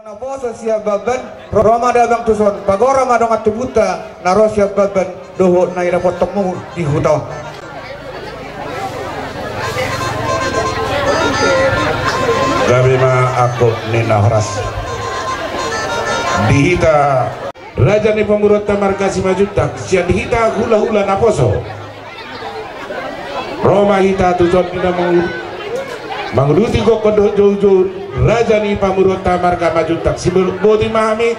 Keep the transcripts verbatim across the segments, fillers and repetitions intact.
Naposo sian Bamban, ro ma damang tuson, pagoro ma dongan tubunta na ro sian Bamban dohot na idapothonmu di huta on. Gabe ma angkup ni na horas. Di hita raja ni pamoruonta marga Simanjuntak, sian hita hulahula naposo. Ro ma hita tuson di na manguduti gokhon dohot joujou raja ni pamoruonta marga Simanjuntak. Boti ma hami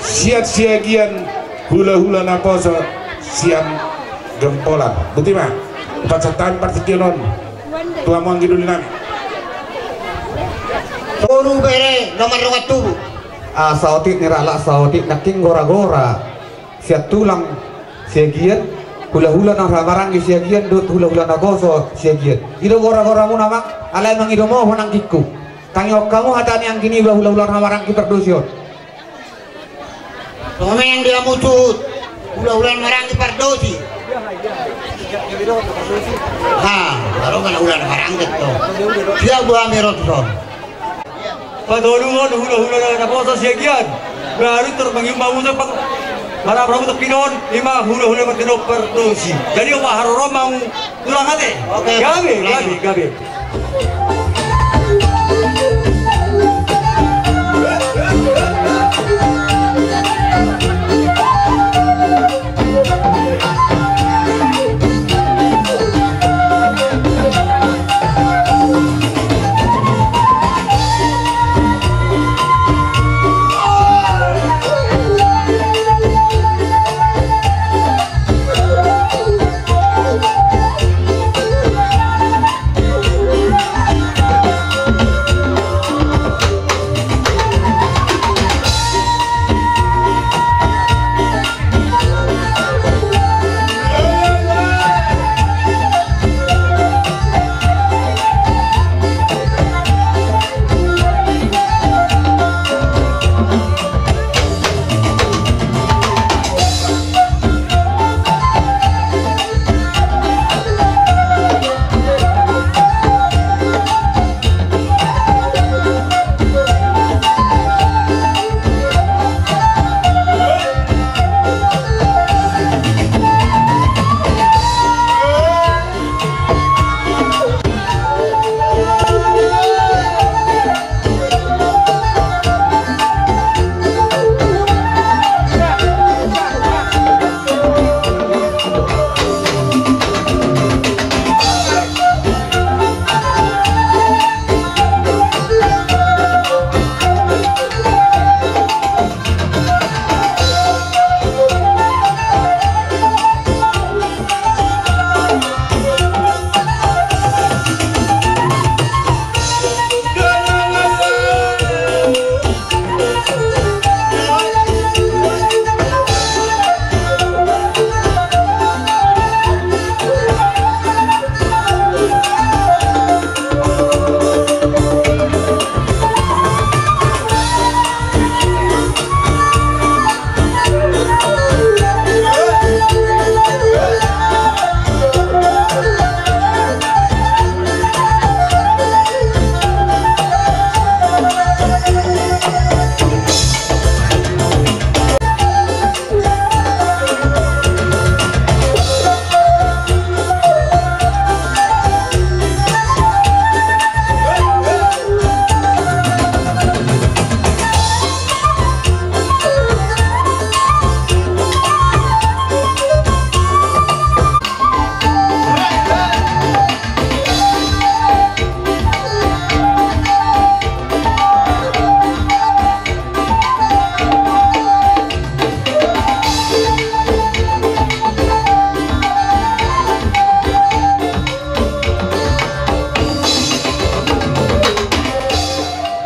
sian Siagian hulahula naposo sian Gempolan. Boti ma. Pasahat hami partingkian on tu hamu anggi doli nami. Boru bere na mardongan tubu. Ah, saotik ni ralak saotik nangkin goragora. Sian tulang Siagian, hulahula na maranggi Siagian dohot hulahula naposo Siagian. I do goragoramuna, Amang, alai mangido ma ho anggingku. Tangihon hamu hata ni anggi niba hulahula na maranggi Pardosi on. Songon i ma di hamu suhut hulahula na maranggi Pardosi. Ha, baru kan hulahula na maranggi to. Siap do hami ro tuson. Patoluhon hulahula naposo Siagian. Baru tor mangido ma muse pang. Maraparapu tongkin on, i ma hulahula martinodohon Pardosi. Jadi, opa haroro ma tulang ate. Oke. Gabe, gabe, gabe.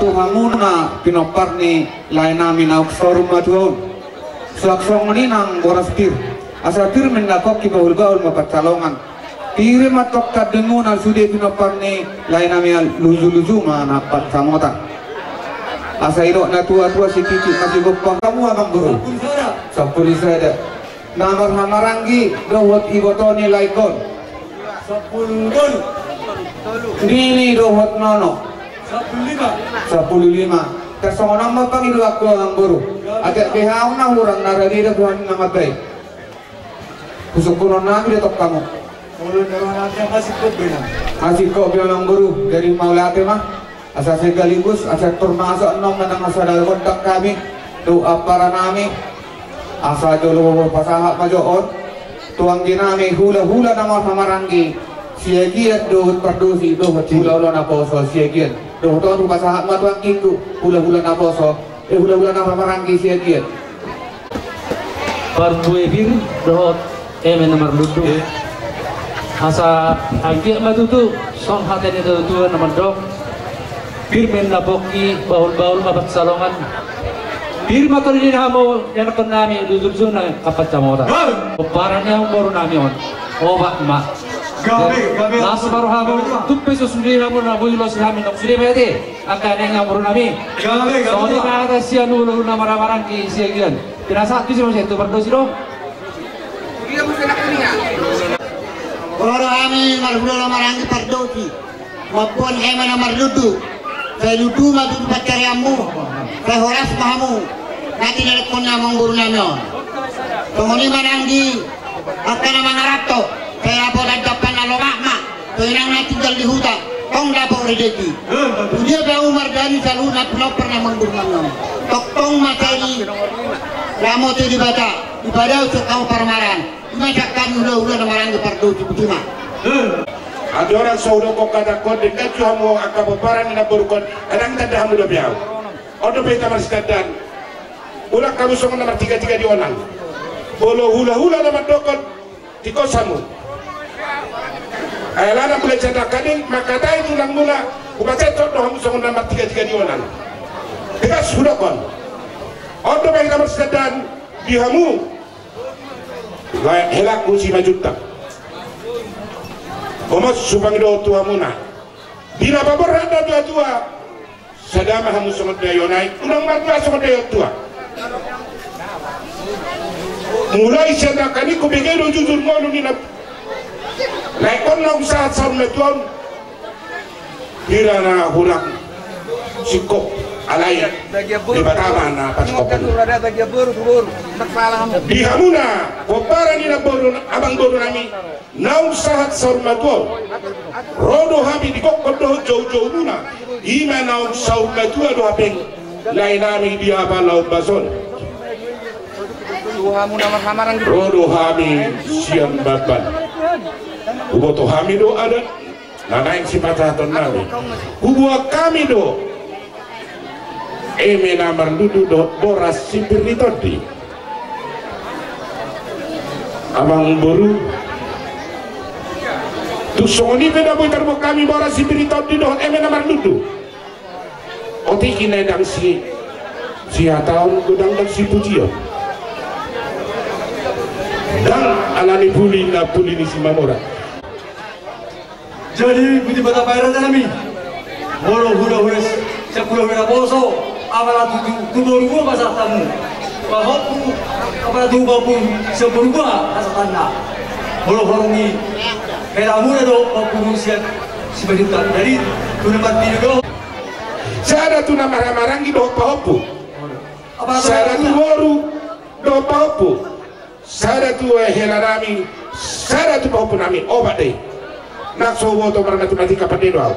Tu hamuna pinompar ni lae nami naung saur matua on. Suang songon i nang boras pir. Asa pir ma na pongki, bahulbahul ma pansalongan. Pir ma tong tandingmuna sude pinompar ni lae nami, lujuluju ma na pansamotan. Asa didok natuatua, sititi ma sigompa. Hamu amangboru. Sampulu sada. Na marhamaranggi dohot iboto ni laengkon. Sampulu tolu. Nini dohot nono. Sampulu lima. Sampulu lima. Tarsongon on ma pangidoanku, amang boru. Atik pe hau na hurang na rade do Tuhan na mambahen. Husungkunon nami do tong hamu. Asingkop be, amang boru, jadi mauliate ma. Asa sekaligus, asa termasuk annon manang asa dalam kontak hami tu ampara nami. Asa jolo pasahat ma jo on tu anggi nami hulahula na marhahamaranggi Siagian dohot Pardosi dohot hulahula naposo Siagian. Dohot on hupasahat ma tu anggingku hulahula naposo, eh, hulahula na marhahamaranggi Siagian. Parbue pir dohot eme na marlundu. Asa anggiat ma tutu songon hata ni natuatua na mandok: Pir ma inna pongki, bahulbahul ma pansalongan. Pir ma tondina hamu ianakkon nami, lujurlujur na angka pansamotan. Pomparan ni amangboru nami on, opat ma. Las ma rohamu, tung pe so sude hamu na boi ulos hami nang sude ma i ate. Angka na i amangboru nami. Songon i ma hata sian hulahula na marhahamaranggi Siagian. Pinasahat tusi ma sian tu Pardosi do. Olo, hami marhulahula marhahamaranggi Pardosi, mamboan eme na marlundu. Sai lundu ma tutu pansarianmu, sai horas ma hamu na tinadingkon ni amangboru nami on. Songon i ma nang di angka na mangaranto, sai dapotan dampang na lomak ma tu inang na tinggal di huta, tong dapot rejeki. Tu dia pe hamu mardani saluhutna pinompar ni amangboru nami on, tongtong ma sai diramoti Debata, dipadaoshon hamu parmaraan. I ma sian hami hulahula na marhahamaranggi Pardosi, botima. Andorang so hudokkon hatangkon, denggan jo hamu angka pomparan ni namborungkon, ndang tanda hamu dope ahu. On dope hita marsitandaan. Unang hamu songon na martigatiga di onan. Molo hulahula na mandokkon, tingkos hamu. Ai alana mulai sian nangkaning mangkatai tulangmuna, hupaseton do hamu songon na martigatiga di onan. Tegas hudokkon. On dope hita marsitandaan di hamu. Lae, helangku Simanjuntak. Homos hupangidohon tu hamuna. Di na paborhat natuatua, sada ma hamu songon daion aek, unang martua songon daion tua. Mulai sian nangkaning hubege do jujur ngolu ni na. Lae, on naung sahat saur matua on. Hira na hurang singkop, alai Debata ma na pasingkophon. Di hamuna pomparan ni namboru, amangboru nami, naung sahat saur matua on, ro do hami di gokhon dohot joujoumuna, i ma naung saur matua do hapeng lae nami di apala ombas on. Ro do hami sian Bamban. Huboto hami do adat na naeng sipasahaton nami. Huboan hami do eme na marlundu dohot boras sipir ni tondi. Amangboru, tung songon i pe na boi tarboan hami boras sipir ni tondi dohot eme na marlundu. Otik i na ndang si, sihataon, ndang, ndang sipujion. Ndang ala ni puli na puli ni Simamora. Jadi, botima ma raja nami. Molo hulahula, sian hulahula naposo, apala tu, tu, tu borumuna pasahatanmu. Pahompu, apala tu pahompu sian borumuna pasahatanna. Molo horong i, helamuna do pahompu sian Simanjuntak. Jadi, tu na martinodohon. Sada tu na marhahamaranggi dohot pahompu. Sada tu boru dohot pahompu. Sada tu hela nami, sada tu pahompu nami, opat do i. Nang so huboto marmatimati, kapande do ahu.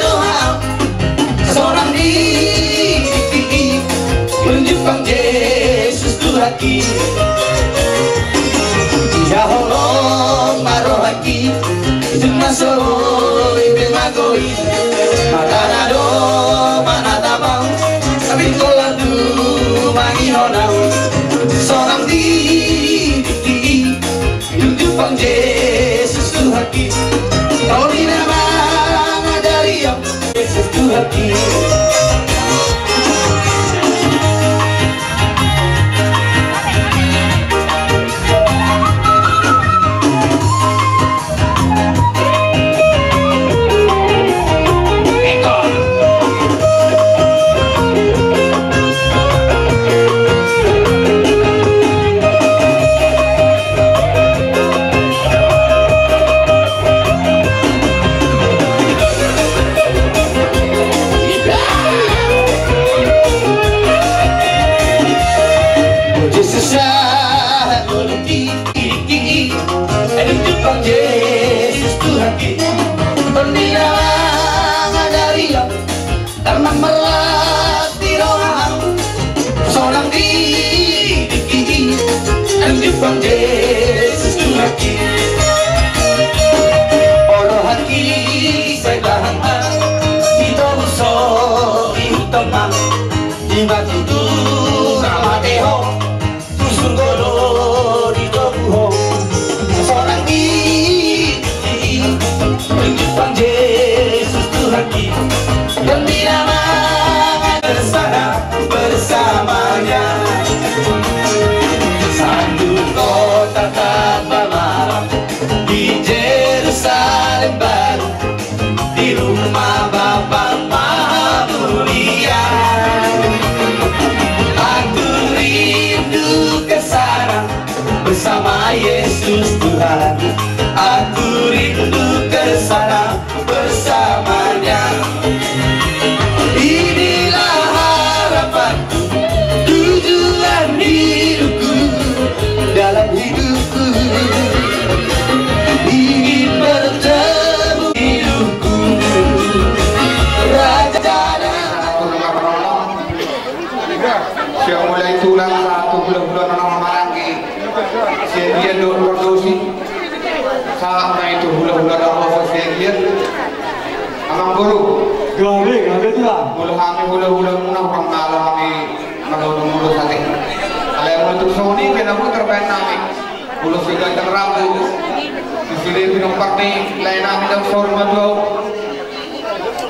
roham, sonang di, di, di, di, dung jumpang Jesus Tuhanki. Ia holong ma rohangki, dung na so boi be mago i, mata na do, mata na tabang, tapi holan tumangihon au. Sonang di, di, di, di, dung jumpang Jesus Tuhanki. Toli na mangajari au Jesus Tuhanki. Tuhan Jesus Tuhanki, Tondi na mangajari au, Amang marlas di roha, sonang di tingki i, Tuhan Jesus Tuhanki. O rohangki sai bahen ma, di tobu so dihuthon ma, di batu tu na mate ho, tu surgo do ditogu ho, sonang di Tuhan Jesus Tuhanki, Tondi na mangajari au, bersama-bersamanya. Sandung kota tanpa malam di Jerusalem baru, di rumah Bapa Maha Mulia. Aku rindu ke sana bersama Yesus Tuhan. Aku rindu ke sana bersama-Nya. Inilah harapanku, tujuan hidupku, dalam hidupku ingin bertemu hidupku. Raja dan Sian mulai tulang sahat tu hulahula na maranggi. Sian dia do pardosi. Sahat ma i tu hulahula na hosa sian dia. Amangboru. Gabe, gabe tulang. Molo hami hulahula muna hurang malo hami mangolu molo sate. Alai molo tung songon i pe na boi tarbaen nami. Ulos ni gandang rambu. Sisile pinompar ni lae nami na saur matua.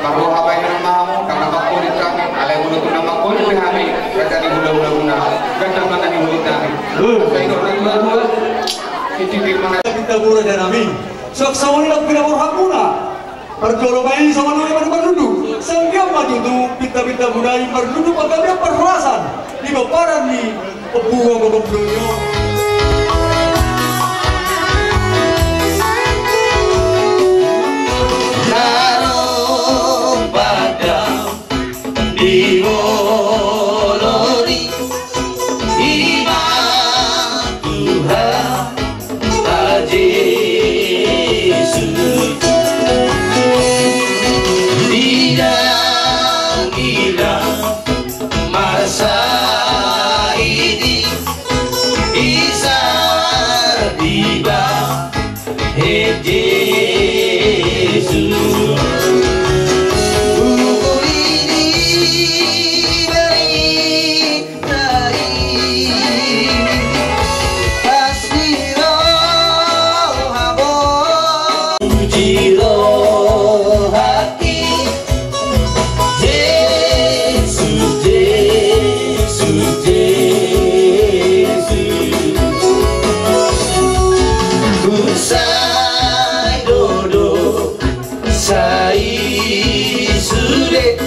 Marroha bahen ma hamu, karna mangkolit hami. Alai molo tung na mangkolit pe hami, gandang ni hulahula muna, gandang ma na niulit nami. Sai dok na tua-tua. Sititi mana. Pinta mura dan nami. Sok sauni nak pinta mura hamuna. Parjolo ma i songon on ma marnunuk. Sanggian ma tutu pinta-pinta muna i marnunuk panggabean parhorasan di pomparan ni Ompu Gogom Dohot. Naro pada di bolon i, i ma Tuhan Jesus. Di dalam masa ini, bisa dibahen Jesus. Umur ini beri Sai sude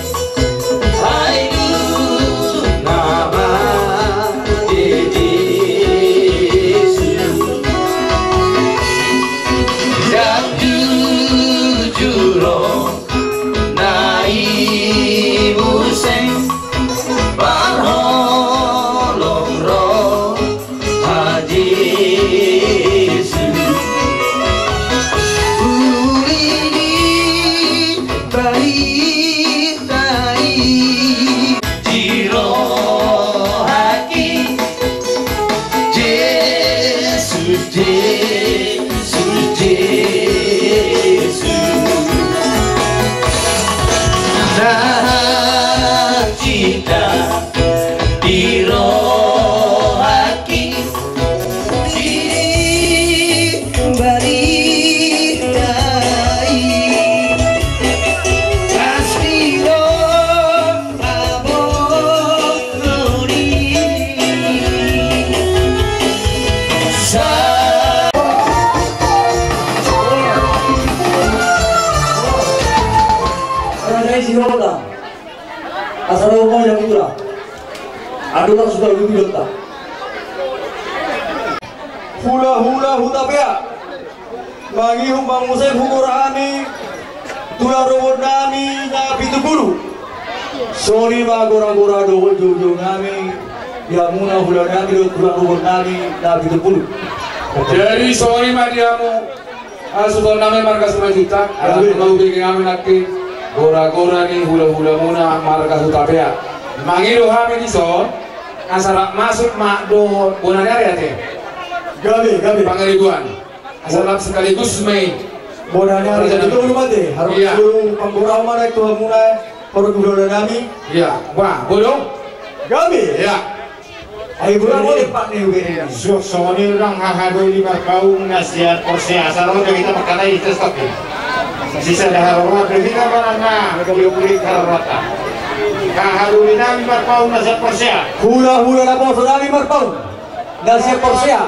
ai dung na mate Jesus. Ndang jujur on na i muse parholong ro Jesus. Uli ni barita i di rohangki. Jesus, Jesus, Jesus. Ndang cinta di rohangki. Di barita i pasti do aboru ni sa. Raja i si roda. Asa ro mo yang mura. Aduh, langsung tahu dulu, Dota. Hula-hula Hutapea. Mangihut ma muse hugora hami tulang rorobot nami na pitu pulu. Sori ma gora-gora dohot jou-jou nami. Di hamuna hula nami dohot tulang rorobot nami na pitu pulu. Jadi sori ma di hamu. Hasuhuton nami marga Simanjuntak, ala na hubege hami nangkin gora-gora ni hula-hulamuna marga Hutapea. Mangido hami dison asa rap masuk ma dohot bona ni ari ate. Gabe, gabe. Pangaribuan. Asa rap sekaligus ma i. Bona ni ari ate. Raja nami. Betul, Bupati. Harus. Iya. Dulu panggoraon ma na tu hamuna. Parhundul nami. Iya. Wah, bodo. Gabe. Iya. Ai gura mo. Iya. Pak ni ube. Suang songon i, ndang hahadoli Marpaung na sian Porsea, asa ro do hita markatai, tes tapi. Sisada haroro do hita barang na diulik harorota. Hahadoli nami Marpaung na sian Porsea. Hula-hula naposo nami Marpaung na sian Porsea.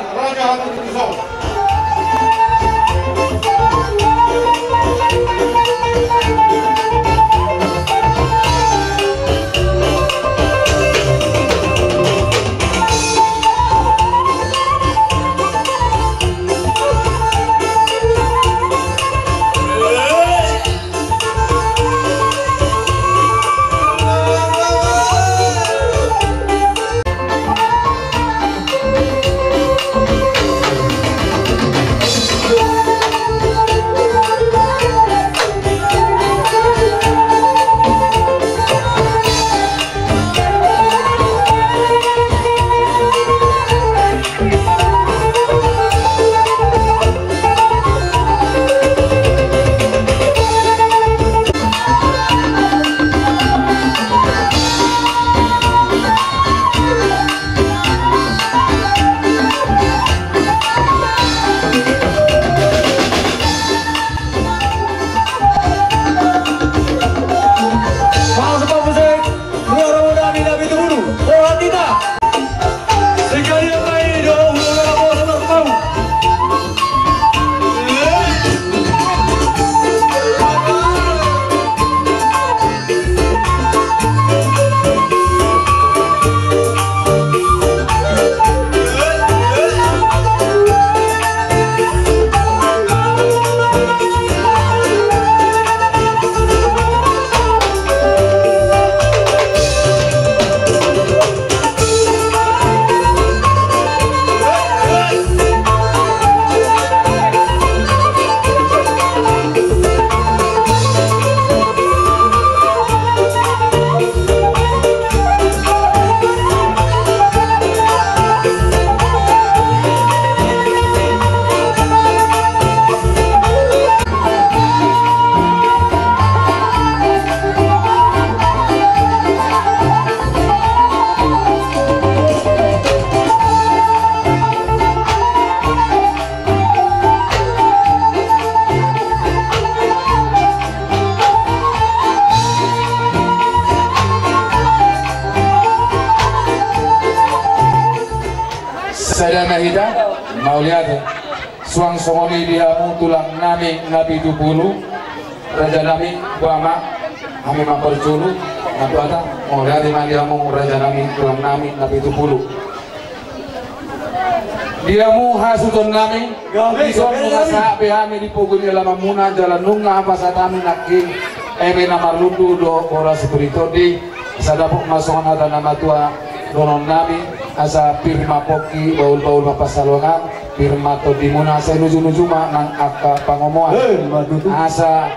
Sada ma hita, mauliate. Suang songon i di hamu tulang nami na pitu pulu, raja nami, boha ma, hami ma parjolo, na tuata, mauliate ma di hamu raja nami, tulang nami na pitu pulu. Di hamu hasuhuton nami, gabe, dison gabe, nunga gabe. Sahat be hami di pogu ni alamanmuna, jala nunga hupasahat hami nangkin eme na marlundu dohot boras si pir ni tondi, asa dapot ma songon hata ni na matua dohonon nami, asa pir ma pongki, bahul-bahul ma pansalongan, pir ma tondimuna, sai nuju-nuju ma nang angka pangomoan. Eh, ma tutu. Asa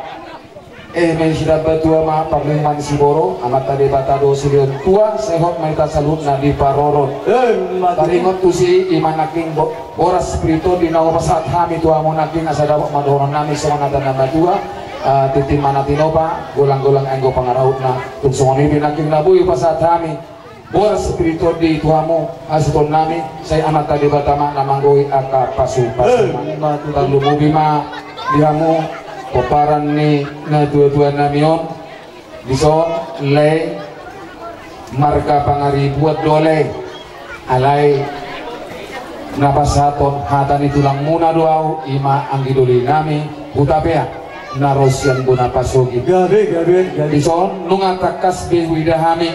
eme sitambatua ma parlinggoman siboro, Amanta Debata do silehon tua, sai hot ma hita saluhutna diparorot. Eh, ma tutu. Taringot tusi, i ma nangkin bo-, boras si pir ni tondi na hupasahat hami tu hamu nangkin, asa dapot ma dohonon nami songon hata ni na matua, ah, tintin ma na tinopa, golang-golang anggo pangarahutna. Tung songon i pe nangkin na boi hupasahat hami boras si pir ni tondi tu hamu hasuhuton nami, sai Amanta Debata ma na manggohi angka pasu-pasu. Eh, ma tutu. Tarlumobi ma di hamu pomparan ni natua-tua nami on, dison, lae, marga Pangaribuan do, lae. Alai na pasahathon hata ni tulangmuna do ahu, i ma anggi doli nami Hutapea na ro sian bona pasogit. Gabe, gabe, gabe. Dison nunga tangkas be huida hami.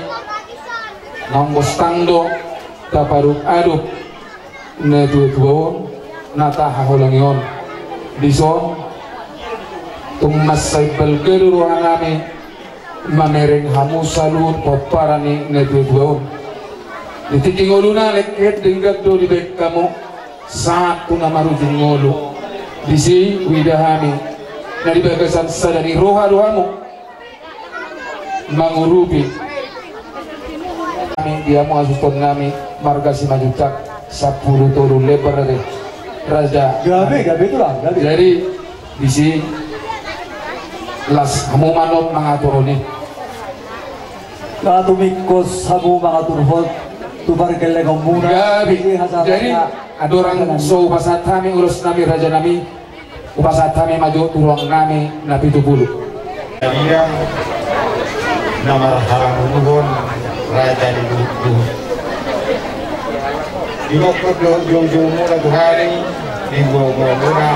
Naung gostang do tapaadop-adop natua-tua on, na tahaholongi on. Dison tung mansai balga do roha nami mamereng hamu saluhut pomparan ni natua-tua on. Di tingki ngoluna lengket denggan do dibaen hamu, sahat tu na marujung ngolu. Disi huida hami na di bagasan sada ni roha do hamu mangurupi hami di hamu asuhon nami marga Simanjuntak sampulu tolu Lembar nari, raja. Gabe, gabe, Tulang, gabe. Jadi disi las hamu ma on mangaturhon i. Laos tumingkos hamu mangaturhon tu pargellengonmuna. Gabe. Jadi andorang so hupasahat hami ulos nami, raja nami, hupasahat hami ma jo tu ruang nami na pitu pulu. Ia na marhahamarangkuhon raja ni luhuthu. Di gokhon dohot joujoumuna tu hami, di gogoumuna,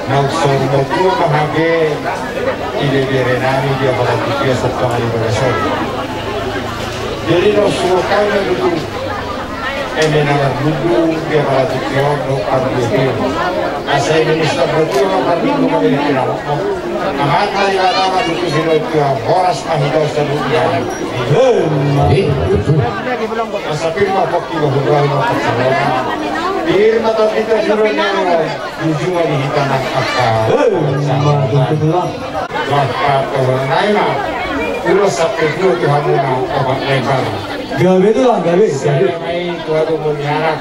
naung saur matua ma hape ibebere nami di apala tingki on sahat tu na di bagasan on. Jadi naung suhut hami ma tutu eme na marlundu di apala tingki on dohot parbue. Asa eme ni saur matua ma parlundu hami di tingki on. Amanta Debata ma tutu sinotu, horas ma hita saluhutna. Asa pir ma pongki, bahulbahul ma pansalongan. Pir ma tondinta sura ni ahu, jujungan ni hita nang angka. Hei, ma tutu, Tulang. Dohot patohonan nai ma ulos sampe tua tu hamuna Opat Lembar. Gabe, Tulang, gabe, gabe. Sada ma i tu hadomuan ni anak.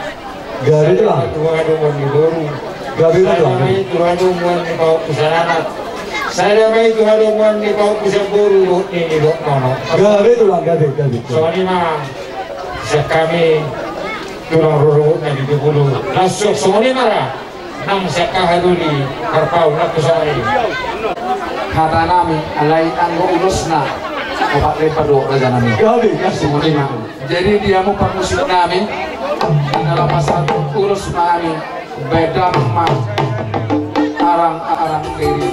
Gabe, Tulang. Sada ma i tu hadomuan ni boru. Gabe, Tulang. Sada ma i tu hadomuan ni pahompu sian anak. Sada ma i tu hadomuan ni pahompu sian boru dohot nini dohot nono. Gabe, Tulang, gabe, gabe. Songon i ma sian hami tulang rorobot na pitu pulu. Laos songon i ma ra nang sian haha doli Marpaung, nang tu songon i. Hata nami, alai anggo ulosna Opat Lembar do, raja nami. Gabe, gabe. Songon i ma. Jadi di hamu parmusik nami, na laho pasahat ulos ma hami, baen damang ma arang-arang diri.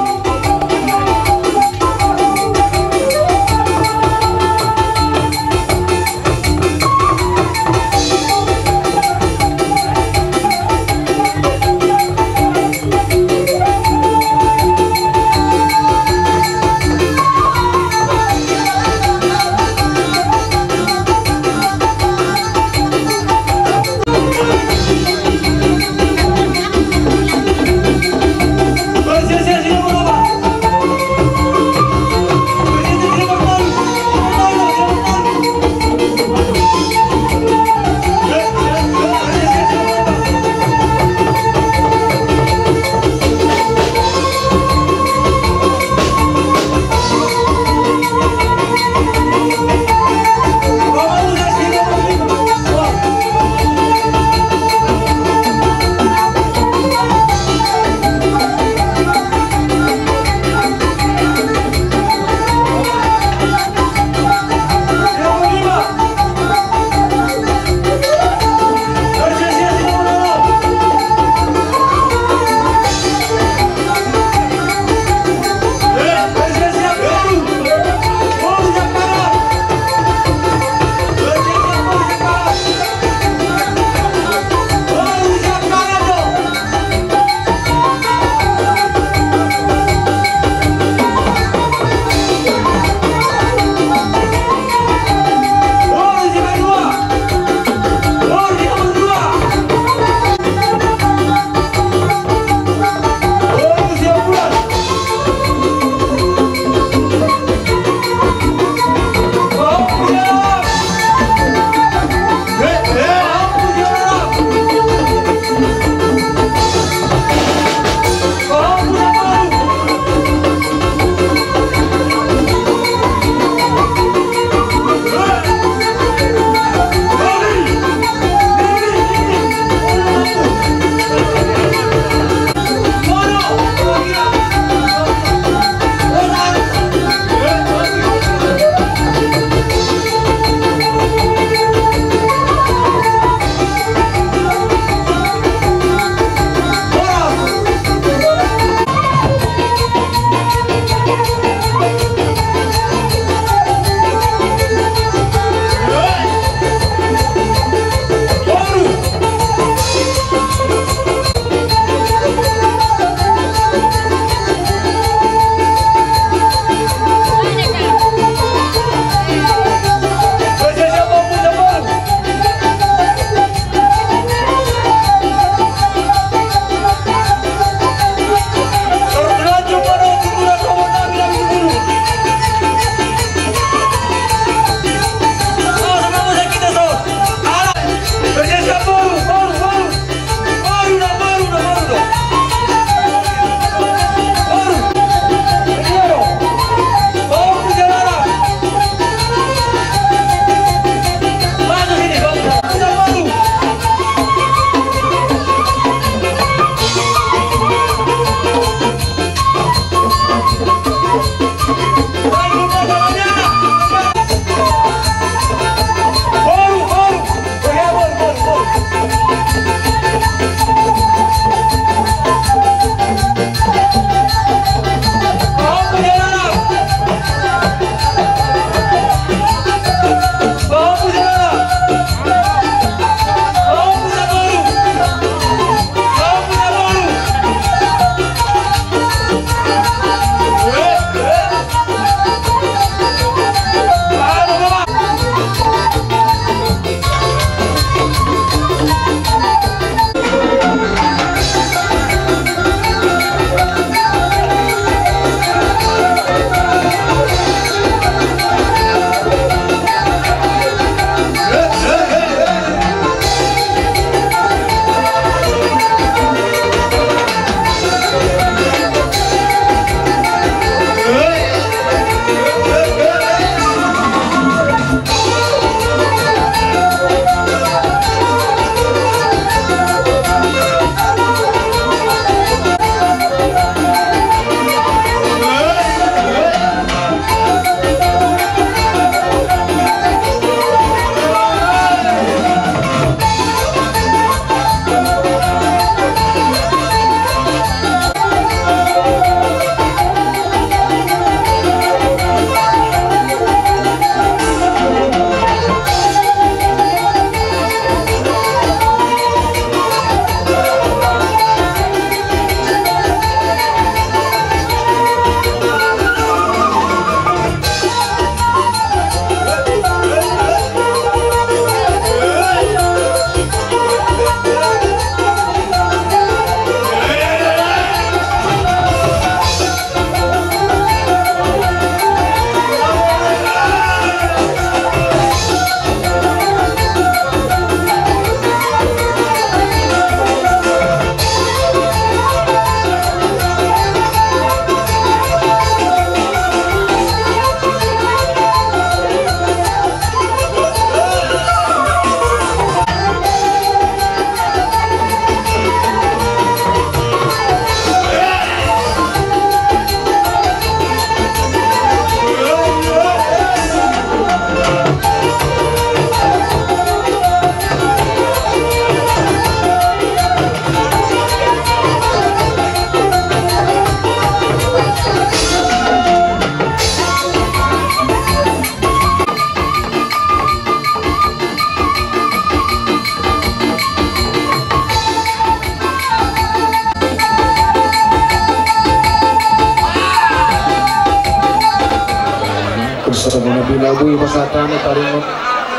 Di na boi pasahat hami taringot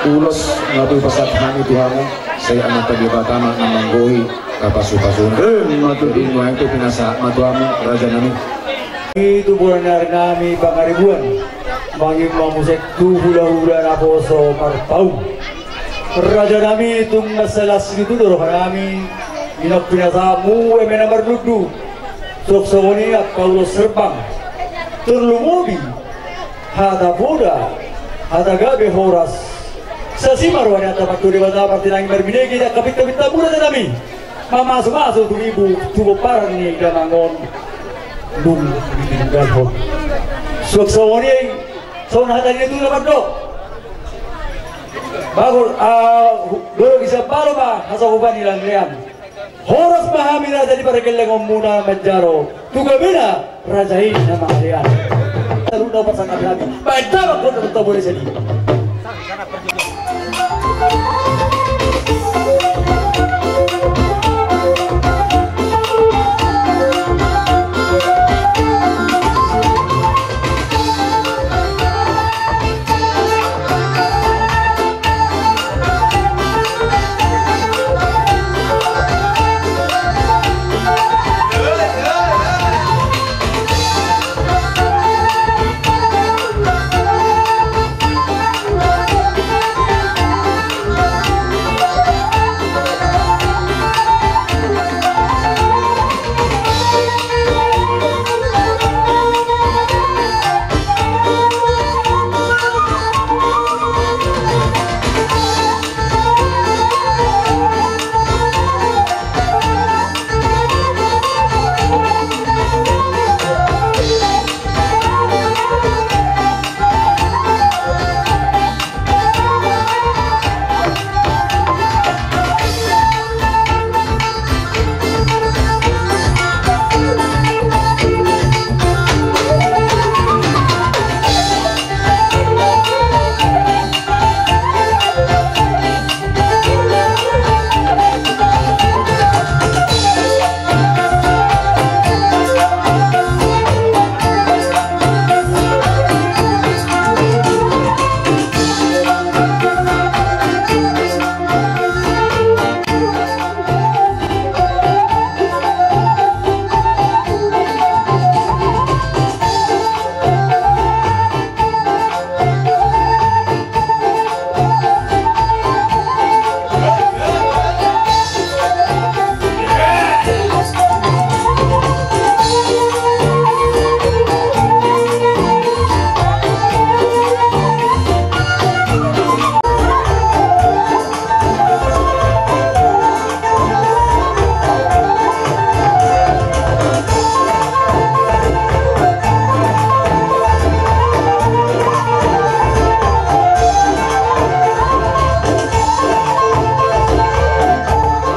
ulos, na boi pasahat hami tu hamu, sai Amanta Debata ma na manggohi pasupasu. Jadi nuaeng pe pinasahat ma tu hamu, raja nami. Di tuburan ni ari nami pangaribuan, mangido ma muse tu hulahula naposo marpaung. Raja nami, tung mansai las do tutu roha nami, di na pinasahatmu eme na marlundu. Suang songon i angka ulos herbang, tarlumobi hata poda, hata gabe horas. Sasima roha ni Amanta Debata martinangi marbinege di angka pintapinta muna, raja nami, mamasumasu tumibu tu pomparan ni damang on dung ditinggalhon. Suang songon i, songon hata ni natuatua na mandok: Bagot, ah, hu-, dolok di Sambalo ma hasanggupan ni langlean. Horas ma hami raja di pargellengonmuna manjalo tu gabena raja i na mangalean. Saluhutna pasangaphon hami, baen damang hon na tabo di sadi.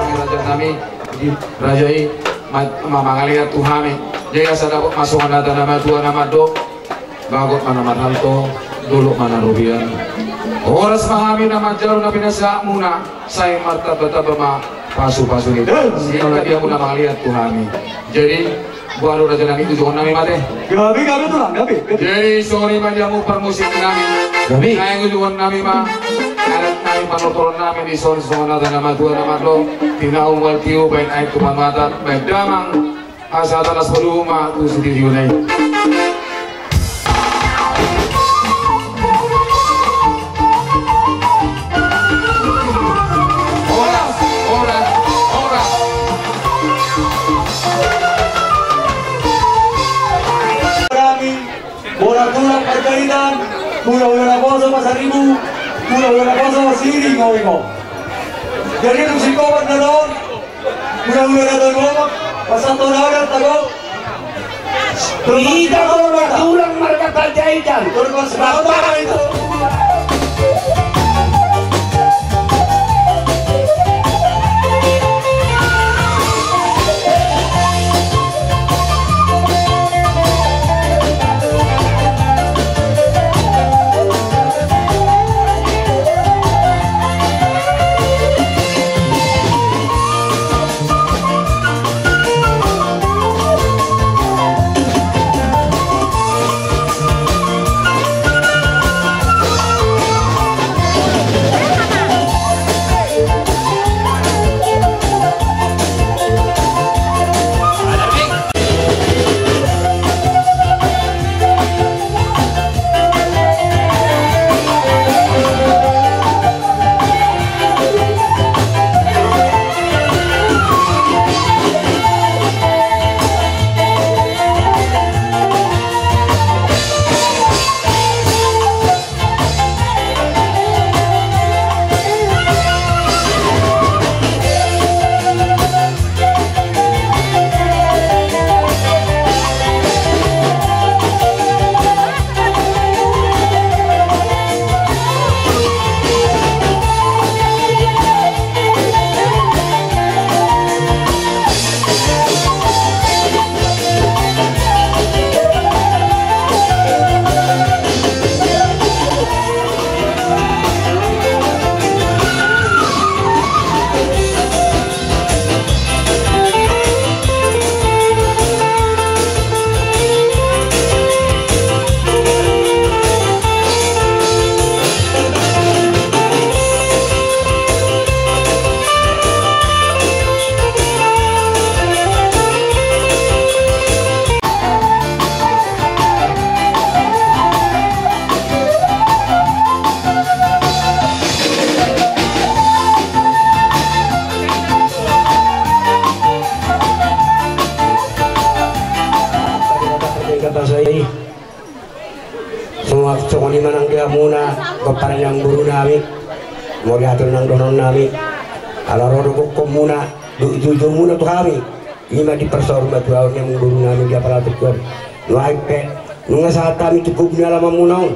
Raja nami, di raja i ma-, ma-, mangalean tu hami. Jadi asa dapot ma songon hata na matua na mandok: Bagot ma na marhalto, dolok ma na robean. Horas ma hami na manjalo na pinasahatmuna, sai martambatamba ma pasupasu ni Debata. Sehingga dia muna mangalean tu hami. Jadi, boha do raja nami, ujungon nami ma ate. Gabe, gabe tulang, gabe, gabe. Jadi, songon i ma di hamu parmusik nami. Gabe. Naeng ujungon nami ma adat nami, panortoron nami di son, songon hata na matua na mandok: Tinahu mual tiu, baen aek tu panuatan, baen damang asa talas paduhut ma tu sitiotio na i. Horas, horas, horas. Kami, bola tulang Panjaitan, hulahula naposo Pasaribu, hulahula naposo Siringo-ringo. Jadi, untuk si kobar na don, hulahula na don, pasahat hona adat, tago. Ita do tulang marga Panjaitan. Terus, Songon i ma nang di hamuna, pomparan ni amangboru nami. Mauliate nang dohonon nami. Ala ro do gokhonmuna, dohot joujoumuna tu hami. I ma di parsaurmatuaon ni amangboru nami di apala tungkol. Nuaeng pe, nunga sahat hami tu gogo ni alamanmuna on.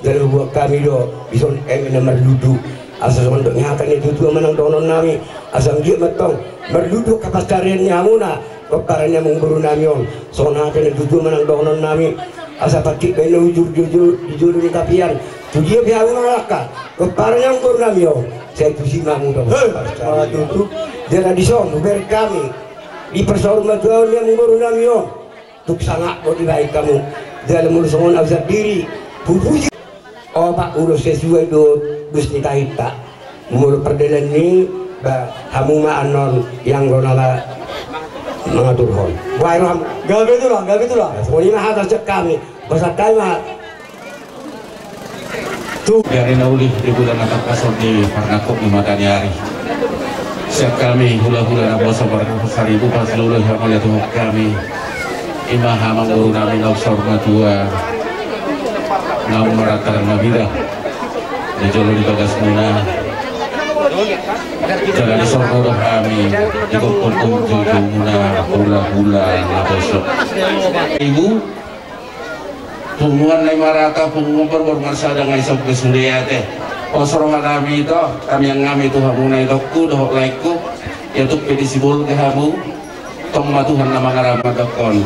Jala huboan hami do, dison eme na marlundu. Asa songon dok ni hata ni natuatua ma nang dohonon nami. Asa anggiat ma tong, marlundu hapansarian ni hamuna. Pomparan ni amangboru nami on. Songon hata ni natuatua ma nang dohonon nami. Asa patik baen na hujur di jolo, di jolo ni tapian. Tu dia pe hamuna mangalangka. Pomparan ni amangboru nami on. Sai tusi ma hamu do. Hei, ma tutu. Jala dison, hubereng hami. Di parsaurmatuaon ni amangboru nami on. Tung sangap do dibaen hamu. Jala molo songon au sandiri, puji. Opat ulos sesuai dohot dos ni tahinta. Molo pardalan ni, ba, hamu ma annon ianggo na mangaturhon. Boha i roham. Gabe tulang, gabe tulang. Songon i ma hata sian hami. Pasahat hami ma. Di ari na uli, di bulan na tangkas on, di parnangkok ni mataniari, sian hami hulahula naposo Marga Saribu, pasilolohi hamauliateon hami. I ma amangboru nami naung saur matua, naung marantang na bida di jolo ni bagasmuna. Jala dison ro do hami di gokhon, gokhon joujoumuna hulahula naposo. Ibu. Punguan Naimarata, punguan Borbar marsada, nga i sop be sude ate. Pos roha nami ito, tamiang nami tu hamuna itongku dohot laengku. Ia tuk pe di Sibolga hamu, tong ma Tuhan na mangaramoti, mandokkon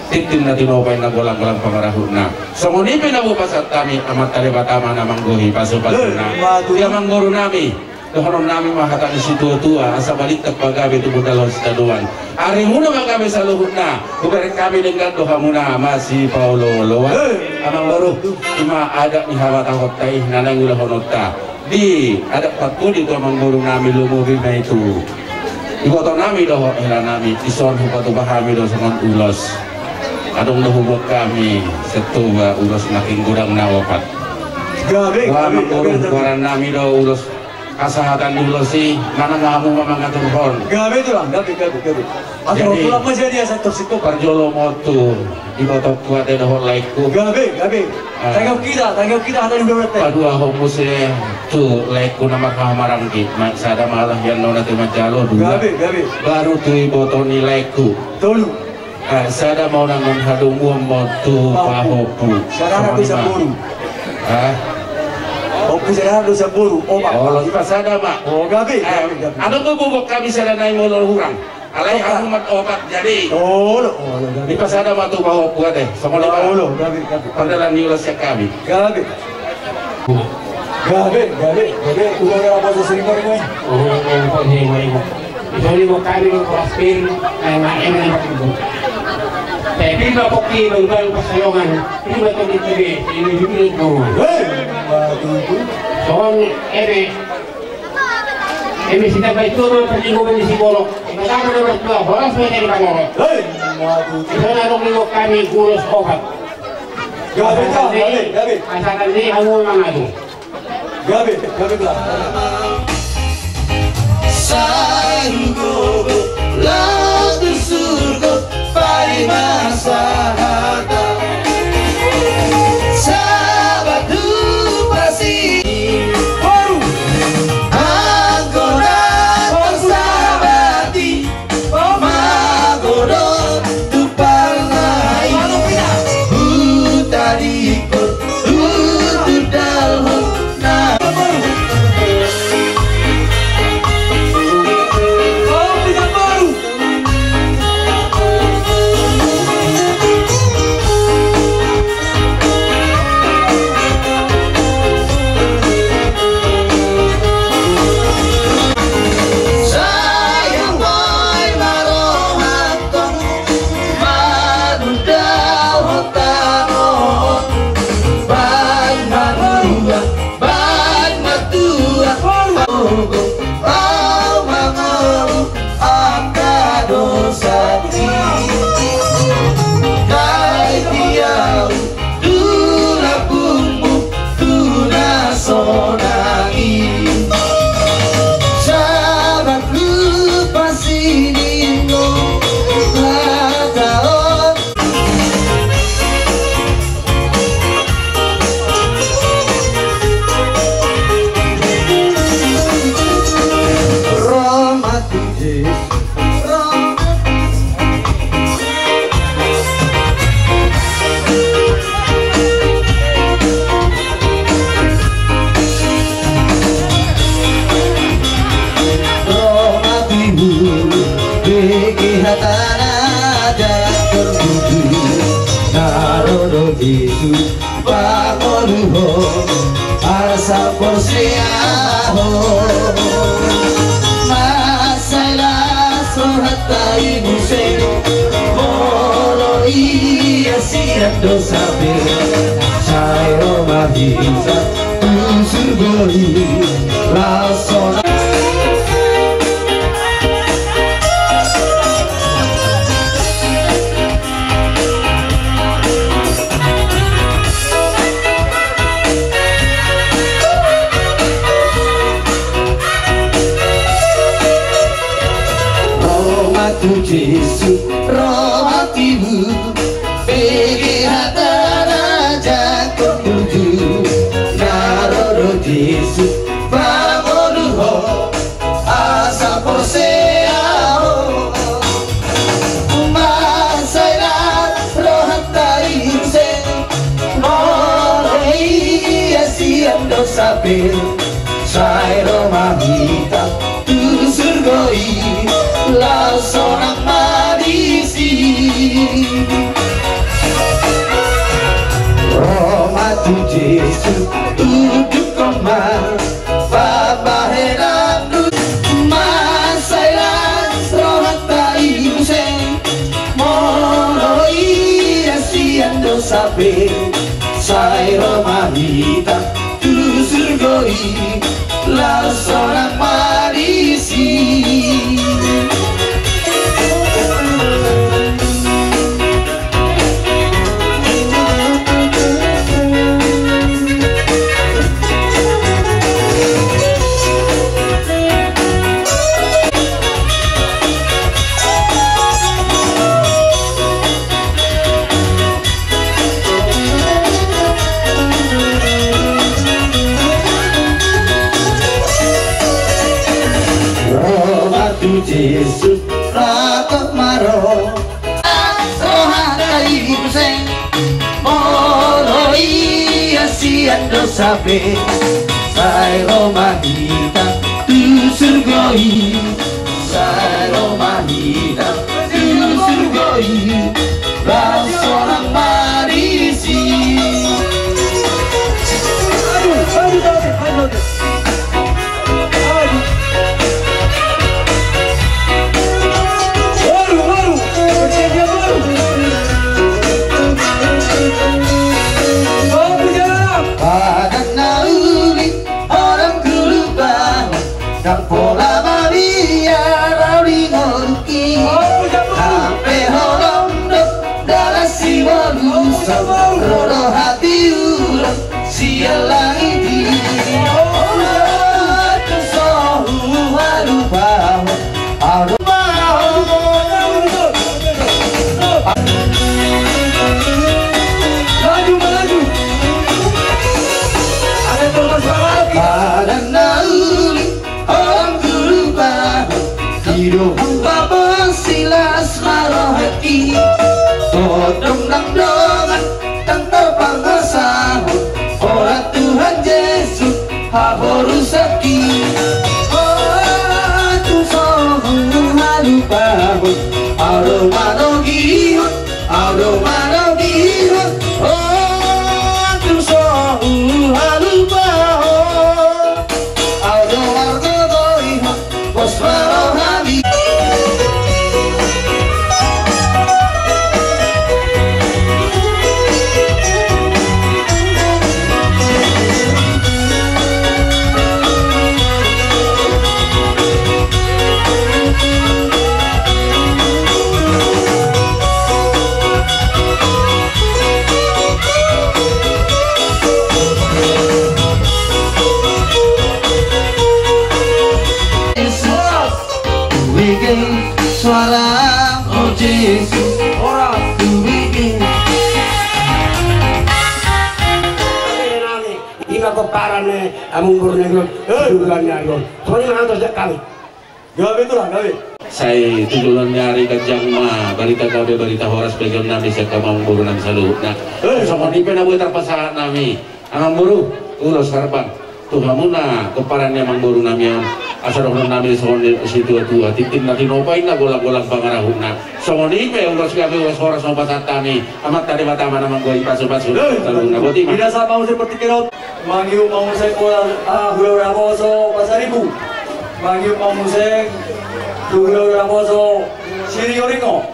tintin na tinopa, inna golang-golang pangarahutna. Songon i pe na hupasahat hami, Amanta Debata ma na manggohi pasupasuna. Ia amangboru nami. Dohonon nami ma hata ni situatua, asa balintang ma gabe, tumundalhon sitadoan. Arimuna ma gabe saluhutna, hubereng hami denggan do hamuna masipaolooloan. Hei. Amangboru, i ma adat ni habatahonta i na naeng ulahononta. Di adat parpudi tu amangboru nami, lumobi ma i tu iboto nami dohot hela nami, dison hupatupa hami do songon ulos. Adong do huboan hami sian Toba ulos na nangkin godang na opat. Gabe, gabe, amangboru, gabe, gabe. Goaran nami do ulos. Hasahatan ni ulos i, manang hamu ma mangaturhon. Gabe tulang, gabe, gabe, gabe. Atur tulang ma jadi asa tok situ. Parjolo ma on tu ibotongku ate dohot laengku. Gabe, gabe. Ah. Tangihon hita, tangihon hita hata ni ulos ate. Paduahon muse tu laengku na marhahamaranggi. Ma sada ma lahian na ate manjalo, dua. Gabe, gabe. Baru tu iboto ni laengku. Tolu. Ah, sada ma unang on, hadomuan ma on tu pahompu. Sada hara dohot siapulu. Ah? Pahompu sada hara dohot siapulu. Opat. Olo, i ma sada ma. Oh, gabe, gabe, gabe. Adong do huboan hami sada nai molo hurang. Alai hamu ma opat jadi. Olo, olo, gabe. I ma sada ma tu pahompu ate. Songon i ma. Olo, gabe, gabe. Pardalan ni ulos sian hami. Gabe. Gabe, gabe, gabe. Ulo ya apa sesering kau ini? Ulo ya apa sesering kau ini? Isoni mo kami mo plastik, na ema ema na matigo. Tapi ma pokki menggal pasalongan, ini ma tong di T V, ini dulu di rumah. Hei, ma tutu. Songon eme, eme sita baik tu ma perlindungan di Sibolga. Eme kami nomor dua, horas ma jadi pangoro. Hei, ma tutu. Isoni adong di kami ulos opat. Gabe, gabe, gabe. Asalkan ni hamu mangadu. Gabe, gabe, gabe. Sai gogo laho tu surgo, paima sahata. Sabat tu pasi. Baru. Anggo na sabat i. Magodang tu parna i. Hutadingkon, hutudalhon na. Itu pangoluhon asa porsea ho. Mansai las rohanta i muse, molo ia sian dosa pe, sai ro ma hita tu surgo i, laos sonang. Ro ma tu Jesus, ro ma tu ibu, bege hata na jangkon tuju. Na ro do Jesus pangoluhon asa porsea ho. Mansai las rohanta i muse, molo ia sian dosa pe, sai ro ma hita tu surgo i, laos sonang ma disi. Ro ma tu Jesus, tuduhon ma pambahenanmu. Mansai las rohanta i muse, molo ia sian dosa pe, sai ro ma hita tu surgo i, laos sonang ma disi. Ro ma tu Jesus, rap ma ro. Rohanta i muse, molo ia sian dosa pe, sai ro ma hita tu surgo i, sai ro ma hita tu surgo i, laos sonang ma disi. Aduh, aduh, aduh, aduh, aduh. Badan na uli, holong tu lupa, ndang pola mabiar au di ngolungki. Hape holong do, dalan sibolis, ro do hatiuron sian langit i. Tung so huhalupahon au do. Maju, maju. Badan na uli, holong tu lupa, didok hamu pabos, las ma rohangki. Tondong nang dongan, ndang tarparmasahon, holan Tuhan Jesus haporusangki. Tung so huhalupahon, au do manogihon, au do manogihon. Tung so huhalupahon, au do margogoihon. Pos ma rohami. Tuwege suara, o Jesus, ora tuwege. Ima pomparan ni amangboru nami on, eh, di ulaon ni ari on. Songon i ma antusias hami. Gabe, Tulang, gabe. Sai tu joloan ni ari ganjang ma barita gabe, barita horas bagion nami sian hamu amangboru nami saluhutna. Eh, songon i pe na boi tarpasahat nami. Amangboru, ulos harapan. Tu hamuna pomparan ni amangboru nami on, asa dohonon nami songon ni situa-tua, tintin na tinopa inna, golang-golang pangarahutna. Songon i pe, ulos gabe, ulos horas ma pasahat hami. Amanta Debata ma na manggohi pasu-pasu. Hei! Saluhutna, boti ma. Binasahat ma muse portibi on. Mangihut ma muse bola, ah, hula-hula boso Pasaribu. Mangihut ma muse tu hula-hula boso Siringo-ringo.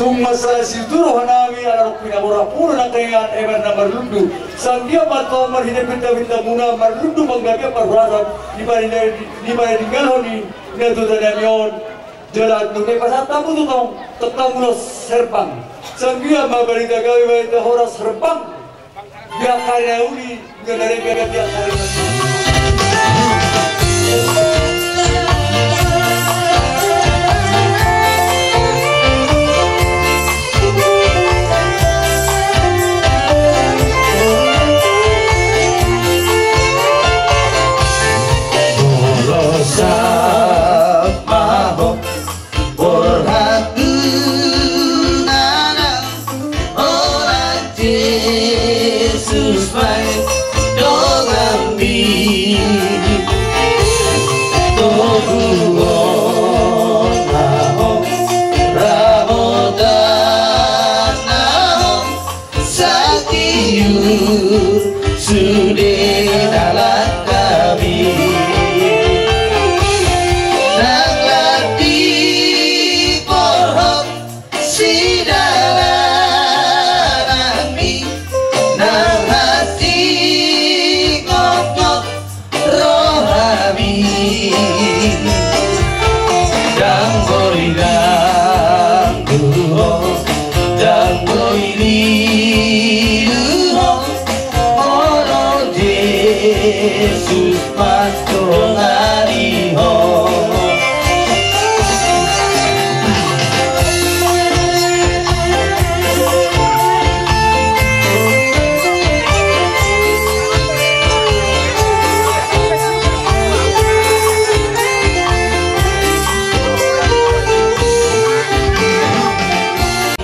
Tung mansai situtu roha nami ala rok pinaborhat muna nangkiningan, eme na marlundu. Sanggiat ma antong marhite pinta-pinta muna marlundu panggabean parhorasan di paninda-, di panindahan ni natuatua nami on. Jala nunga dipasahat hamu tu tong, tongtong ulos herbang. Sanggiat ma barita gabe, barita horas herbang. Di angka ari na uli, nunga na rebek di angka ari na uli. Molo sahat ma ho borhat tu nana, horas Jesus ma i donganmi. Toguhon ma ho, ramotan ma ho, sahat sude dalan nami. Nang latih porhot sidalananmi, nang hasingotngot rohami. Ndang boi ganggu ho, ndang boi lilu ho, molo Jesus mandongani ho.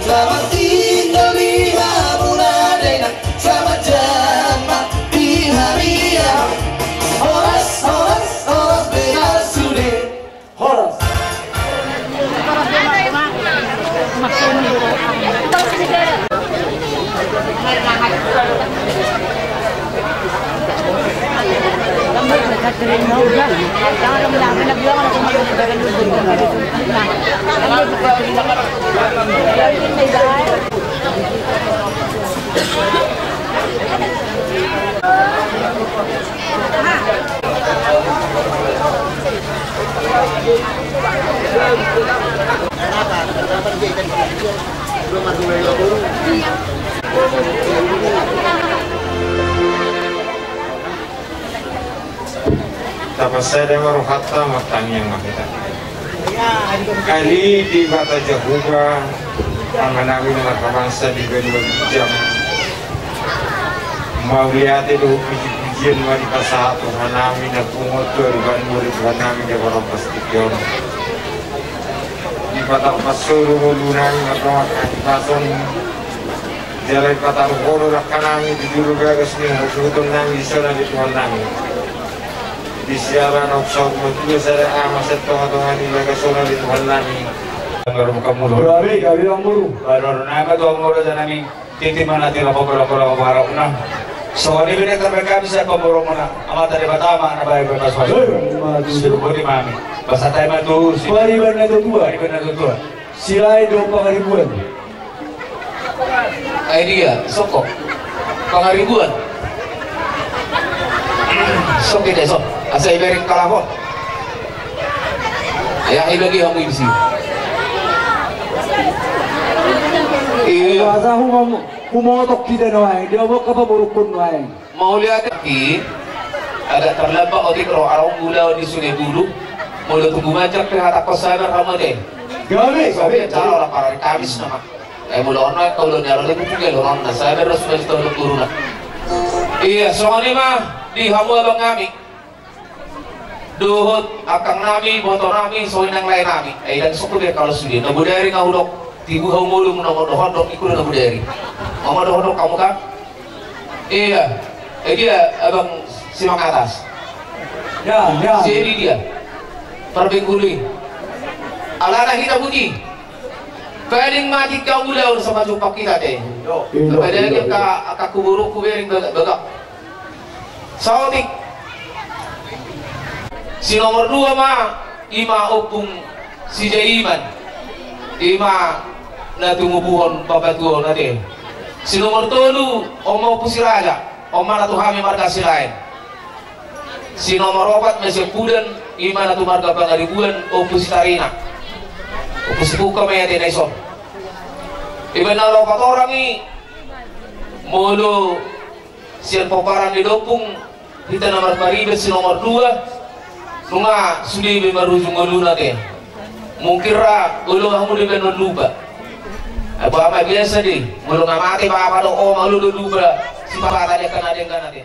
Selamat tinggal di hamuna dainang, selamat jam ma di harian. Horas, horas, horas, bebas sude. Horas. Tapasada ma rohanta, martangiang ma hita. Ale Debata Jahowa, Amanami na marhabangsa di banua ginjang, mauliate dohot puji-pujian ma dipasahat rohanami na pungu tu adopanMu, ale Tuhannami, di parompas tingki on. Dipatarpas Ho do ngolunami mardongan hahipason, jala dipataruhon Ho do angka nami di jolo bagas ni hasuhutonnami dison, ale Tuhannami. Di siala naung saur matua sada ama sian tonga-tonga ni bagas on, ale Tuhannami. Gabe, gabe, amangboru. Baru nama tu amangboru, ale Tuhannami. Tintin ma na tinopa, golang-golang pangarahutna. Songon i pe na tarbahen hami sian pamborumuna, Amanta Debata ma na bahen pasu-pasu. Hei, ma tutu. Sirupoti ma hami. Pasahat hami ma tu si pariban na tuatua. Pariban na tuatua. Silaen dohot Pangaribuan. Ai dia, soko. Pangaribuan. Sok i dison. Asa ibereng kalahon. Ya, ibagi hamu i disi. Iya. Asa humotok hita nuaeng, dia mau ke paborukun nuaeng. Mauliate. I, agak terlambat otik ro arong gula di Sungai Bulu. Molo tumbu mancak pe hatangkon sabar hamu ate. Gabe, gabe. Cara orang parari Kamis nama. Eh, molo ono kau lo nyaro le buku gelo non na sabar ro sudah sitolong guru na. Iya, songon i ma di hamu abangnami. Dohot angkangnami, botonami, songon i nang laenami. Eh, ndang sokko be kalau sude. Na bodari nga hudok, tibu hau molu muna mo dohot dok, ikut na bodari. Mama dohot dok kamu kan? Iya. Eh, dia abang Simangatas. Ya, ya. Jadi dia. Parbengkuli. Alana hita puji. Paling mati kau ulaon sama jumpa kita te. Yo. Padahal ka, ka kuburuk kubereng bagak, bagak. Saotik. Si nomor dua ma, ima Ompung Sijaiman. Ima na tingubuhon bapatuaon ate. Si nomor tolu, Ompung Siraja. Oma na tu hami marga Silaen. Si nomor opat ma si Ompudan, ima na tu marga Pangaribuan, Ompu Sitarina. Ompu Sibuka ma i ate na ison. Ima na lopat orang i, molo sian pomparan ni Ompung, hita na marpariban si nomor dua, nunga sude be marujung ngoluna ate. Mungkin ra, olo hamu de be na lupa. Apa ma biasa de, molo na mate bapa dohot oma olo do lupa, sipata de kana de kana de.